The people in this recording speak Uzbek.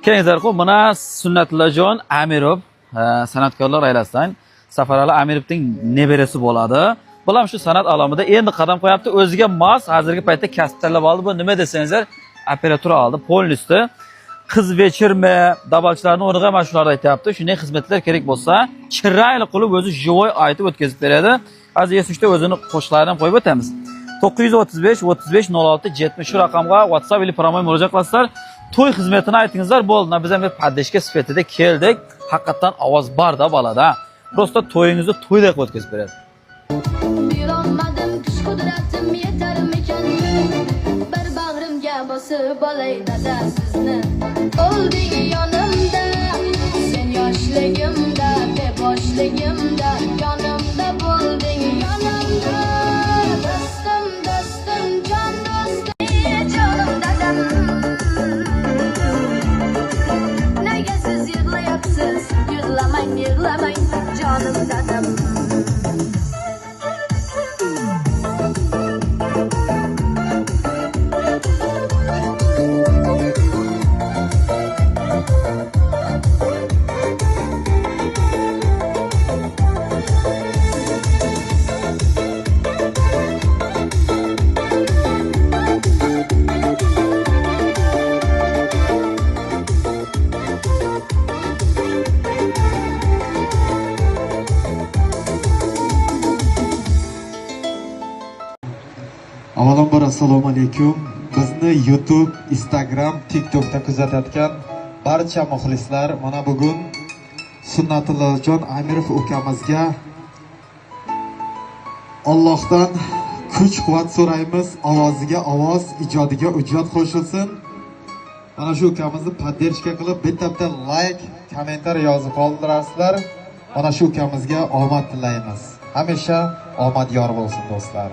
Kelingizlar, mana Sunnatullajon Amirov, san'atkorlar oilasidan Safarali Amirovning nevarasi bo'ladi. Bu ham shu san'at olamida endi qadam qo'yapti. O'ziga mos hozirgi paytda kasb tanlab oldi. Bu nima desangizlar, operatura oldi, polnisi. Qiz vechirma, dabalchilarning o'rniga mana shularni aytyapti. Shunday xizmatlar kerak bo'lsa, chiroyli qilib o'zi живой aytib o'tkazib beradi. Hozir S3da o'zini qo'shiqlarini ham qo'yib o'tamiz. 935 35 06 70 shu raqamga WhatsApp или прямой murojaat qilasizlar. To'y xizmatini aytingizlar bo'ldi. Biz ham bir поддержка sifatida keldik. Haqiqatdan ovoz bor-da balada. Просто to'yingizni to'yday qilib o'tkazib beradi. Bilolmadim kuch qudratim yetarmikan? Bir bag'rimga bosib olay dada sizni. Bo'lding yonimda sen yoshligimda, beboshligimda yonimda bo'lding yonimda. Do'stim, do'stim, jon do'stim, jonim dadam. Nega siz yig'layapsiz? Yig'lamang, yig'lamang, jonim dadam. Avvalambor assalomu alaykum. Bizni YouTube, Instagram, TikTokda kuzatayotgan barcha muxlislar, mana bugun Sunnatullajon Amirov ukamizga Allohdan kuch-quvvat so'raymiz, ovoziga ovoz, ijodiga ijod qo'shilsin. Mana shu ukamizni поддержка qilib, bitta-bitta like, kommentariy yozib qoldirasizlar. Mana shu ukamizga omad tilaymiz. Hamisha omad yor bo'lsin do'stlar.